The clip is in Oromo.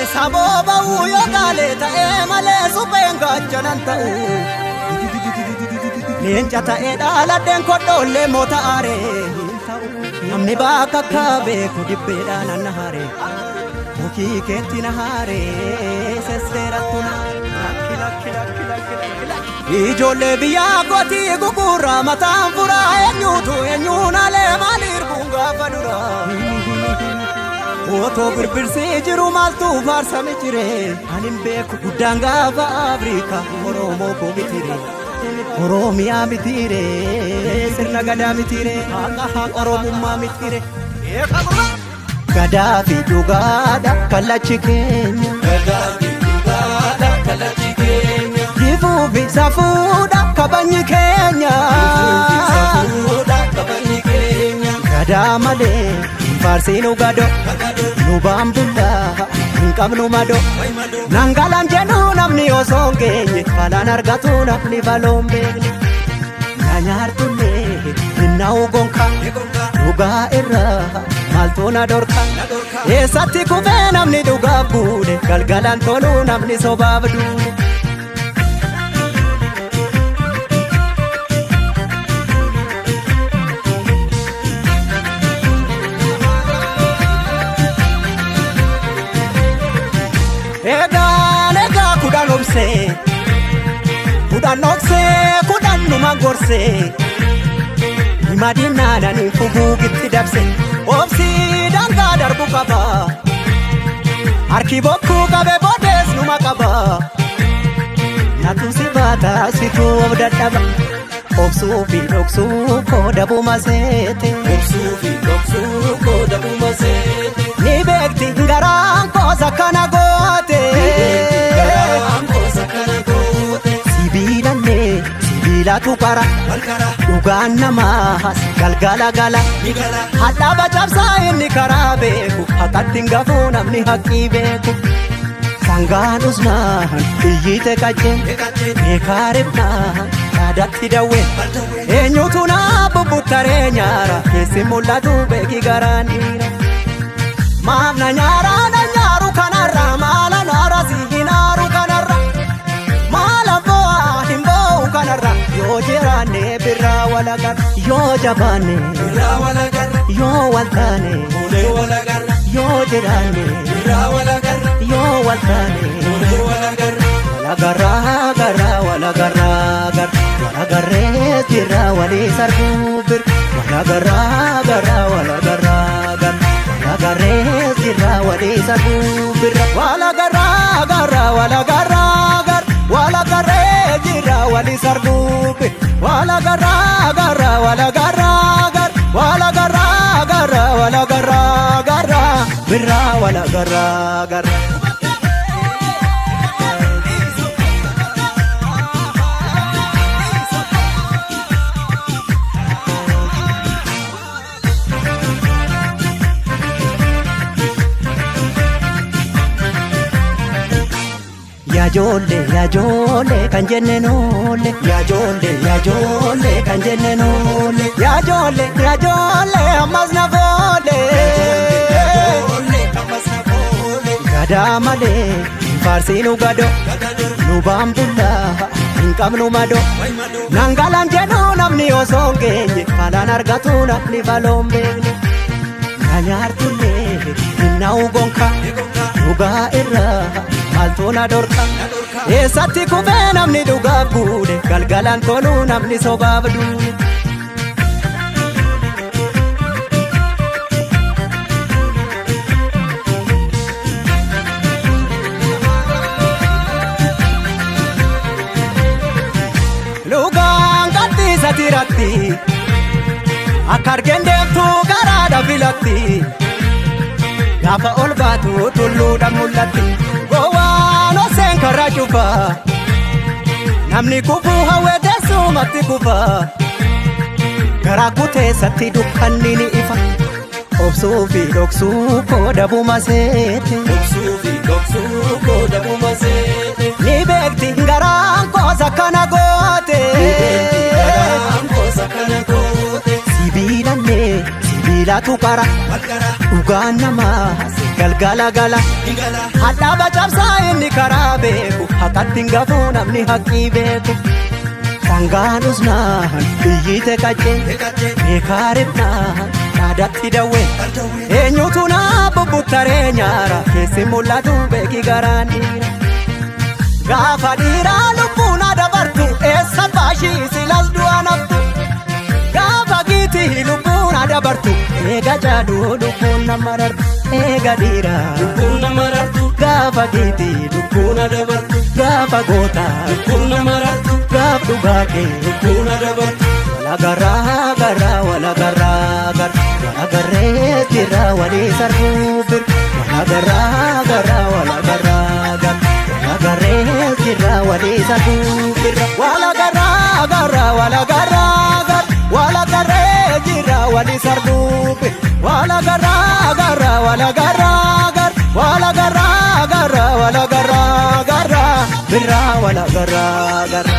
Keessaa ba'uu yoo gaalee ta'ee malee supheen gaachanan ta'u. Leenca ta'ee dhaaladheen kodhoollee moota aaree hin ta'u. Namni bakka akka beeku dibbeedhaan anna haaree. Mukii keetti na haaree sesseerattu na lakki lakki lakki lakki lakki lakki. Ijoollee biyyaa kootii gugurraa mataan furaa eenyuutu eenyuun alee maaliif gaafa duraa. Otoo birbirsii jiru maaltu faarsame jire ani hin beeku guddaan gaafa Afrikaa Oromoo koo mitire Oromiyaa mitire sirna gadaa mitire haqa haqa Oromummaa mitire. Gadaa fi dhugaadha kallachi keenya. Gadaa fi dhugaadha kallachi keenya. Jifuu fi safuudha kabajni keenya. Safuudha kabajni keenya. Gadaa malee hin faarsiinu gadoo. Nu baambullaa hin qabnu madoo. Nangalaan jennu namni osoo hin geenye balaan argatu namni baloon beekne. Na nyaartullee hin na'u gonka dhugaa irraa maaltu na dhorka. Eessatti kufee namni dhugaaf buune galgalaan toluu namni sobaaf duune. Egaan egaa kudhan obsee kudhan dhoksee kudhan numa gorsee himadinaananii fuguugitti dabse obsii dangaa darbu qaba harki bokkuu qabe boodees numa qaba natu si baata situu of dadhaba obsuu fi dhoksuu koodabuma seete. Obsuu fi dhoksuu koodabuma seete. Ni beekti garaan koosa kana goote. Garaan koosa kana goote. Sibiilallee sibiilatu qara. Dhugaan namaas galgala gala. Ni gala. Hadhaaba cabsaa inni karaa beeku haqatti hin gafuu namni haqqii beeku. Sangaan usnaan iyyite qacceen beekaa ribnaan yaadatti dawween. Eenyutu naa bubbuttaree nyaara keessi mul'atu beeki garaan dhiira. Maaf na nyaara na nyaaru kanarra maala naara si hin aaru kanarra maala bo'aa hin bo'u kanarra yoo jiraanne birraa walagarra yoo jabaanne Birraa walagarra. yoo waltaane Fuulee walagarra. yoo jiraanne Birraa walagarra. yoo waltaane Fuulee walagarra. walagarraa garraa walagarraa garra walagarree jirra walii sarbuu bir walagarraa garraa walagarraa garra walagarree jirra walii sarbuu birra walagarraa garraa walagarraa garra walagarree jirra walii sarbuu bir walagarraa garraa walagarraa garra walagarraa garraa walagarraa garra birra walagarraa garra. Yaajoollee yaajoollee kan jenne noolle yaajoollee yaajoollee kan jenne noolle yaajoollee yaajoollee ammas na foole. Ijoollee ammas na foole. Gadaa malee hin faarsiinu gadoo nu baambullaa hin qabnu madoo. Nangalaan jedhu namni osoo hin geenye balaan argatu namni baloon beekne. Na nyaartullee hin na'u gonka dhugaa irraa maaltu na dhorka. Eessatti kufee namni dhugaaf buune galgalaan toluu namni sobaaf duune. Dhugaan qabxiisa tiratti akka argeen deemtu karaadha filatti gaafa ol baatu tulluudha mul'atti gowwaan oseen karaa cufa namni kufuu hawwee teessumatti kufa garaa kuteessatti dukkanni ni ifa obsuu fi dhoksuu koodabuma seete. Obsuu fi dhoksuu koodabuma seete. Ni beekti garaan koosa kana goote. Garaan koosa kana goote. Sibiilallee sibiila. Beelatu qara dhugaan namaa galgala gala. Hadhaaba cabsaa inni karaa beeku haqatti hin gafuu namni haqqii beeku. Sangaan usnaan iyyite qaccee beekaa ribnaan dhaadatti dawwee. Eenyutu naa bubbuttaree nyaara keessi mul'atu beeki garaan dhiira. Gaafa dhiiraa lubbuun dabartu eessa baashii silas du'a naftu. Gaafa giitii lubbuun dabartu eega jaaduu lubbuun nama rartu eega dhiiraa. Lubbuun nama rartu. Gaafa giitii Lubbuun dabartu. Gaafa gootaa Lubbuun nama rartu. Gaaf dhugaa kee Lubbuun dabartu. Walagaraa garaa walagaraa gara walagarree jira walii sarbuu bir walagaraa garaa walagaraa gara walagarree jira walii sarbuu bir walagaraa garaa walagaraa gara walagarree jira walii sarbuu bir walagaraa garaa walagaraa gara walagaraa gara walagaraa gara birraa walagaraa gara.